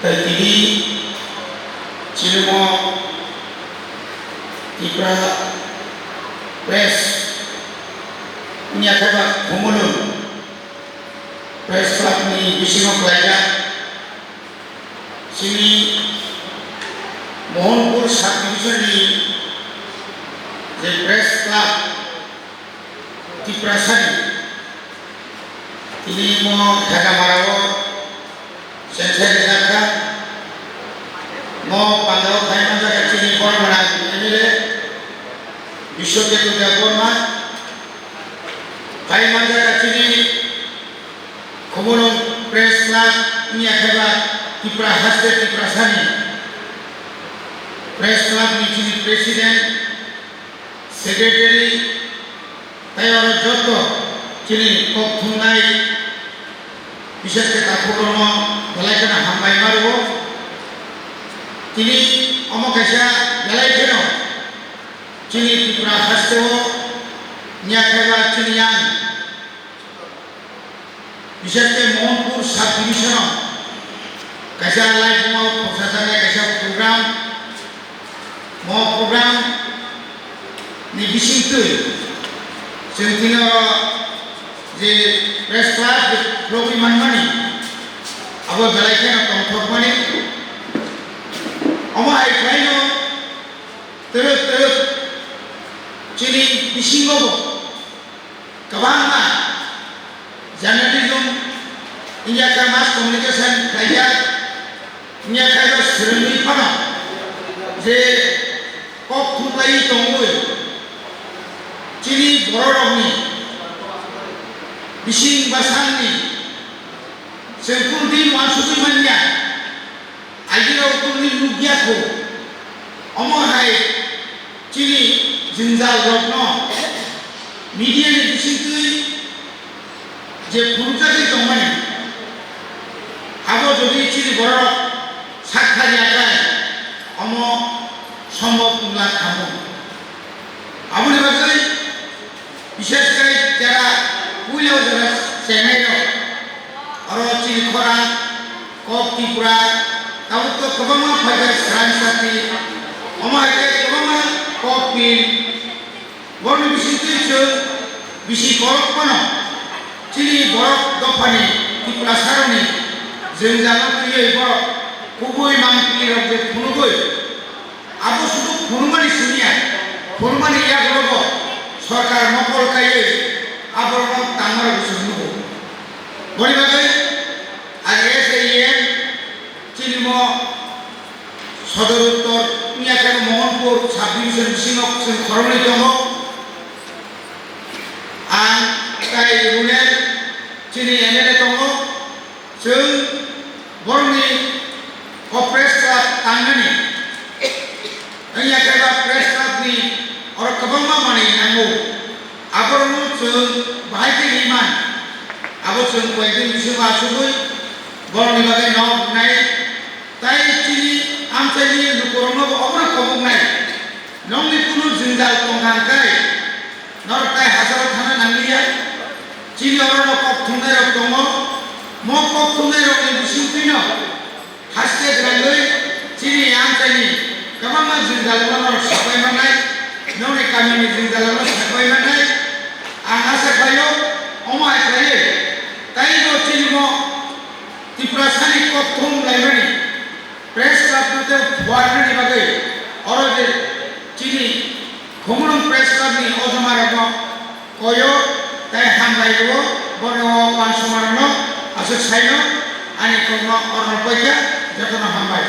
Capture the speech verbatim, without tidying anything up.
Tini chilimo Tipra Press wngya khe ba Khumulwng Press Club ni bisingo khlaijak chini Mohanpur Sub Division ni je Press Club Tiprasani tini mo Khajamarao sensai rijak kha. Mo pandao phai manjak chini borok gwnang M L A Biswaketu Debbarma, phai manjak chini Khumulwng Press Club wngya khe ba Tipra haste Tiprasani Press Club ni chini President, Secretary, tei oro joto chini kok thumnai, bishesh khe takhukrokno belai kheno hambai ma rwo. Tini omo kaisa belai kheno chini Tripura hasteo wngya khe ba chini yang Bishesh khe Mohanpur sub division o kaisa laibuma o khorsa jaknai kaisa program. Mo program ni bisingtwi chwng tini oro je press club je khulogwi manmani abo belai kheno tongthokmani. Omo hai khlaino twrwk twrwk chini bisingo bo kwbangma journalism, wngya khe mass communication khlaijak, wngya khe bo swrwngwi phano je kok thuklaiwi tongwi chini bororokni bising bwsangni chwng kunu din uansugwi manya. Aigirok tongwi nukya kho. Omo hai chini jwngjal rokno media ni bisingtwi je phunukjagwi tongmani, abo jodi chini borok sak thani akai, omo sombok wngla khamu. Aboni bagwi Bishesh khe jara puila o jara chengnai rok, oro chini khorang kok Tripura, tabuk to kwbangma phaikha Sran Sati, omo hai khe kwbangma kok pin, borokni bisingtwi chwng bisi korok phano chini borok dophani Tiprasarokni jwngjalo twiwi borok kubui mangpili rok je phunugwi Abo sudu phunukmani simi ya, phunukmani yagulogo sorkar mokol kaiwi aborokno tangmarok se nugo. Boni bagwi ang S A E M chini mo Sodor Uttor wngya khe Mohanpur sub division bisingo chwng khoroknwi tongo. Ang tai Runel chini M L A tongo. Chwng borokni o press club tangnani wngya khe ba press club ni oro kwbangma manwi nango. Aborokno chwng bahai khe ri man. Abo chwng koyekdin bisingo achugwi borokni bagwi nok rwnai. Tai chini amchaini lukurokno bo obono koboknai. Nokni kunu jwngjal tongkha hwnkhe norok tai hachalo thangna nangliya. Chini orono kok thumnairok tongo. Mo kok thumnairokni bisingtwino haste gwnangwi chini amchaini kwbangma jwngjalono norok sapai mannai, nokni kamini jwngjalono sapai mannai. Ang asa khlaio, omo hai khlaiwi taibo chini mo Tiprasani kok thum laimani press club no tei phuarnani bagwi oro je chini Khumulwng Press Club ni ojomarokno koyo tei hambai rwo, bono uansumarokno aswk saino ani kokno orno poikha, jotono hambai.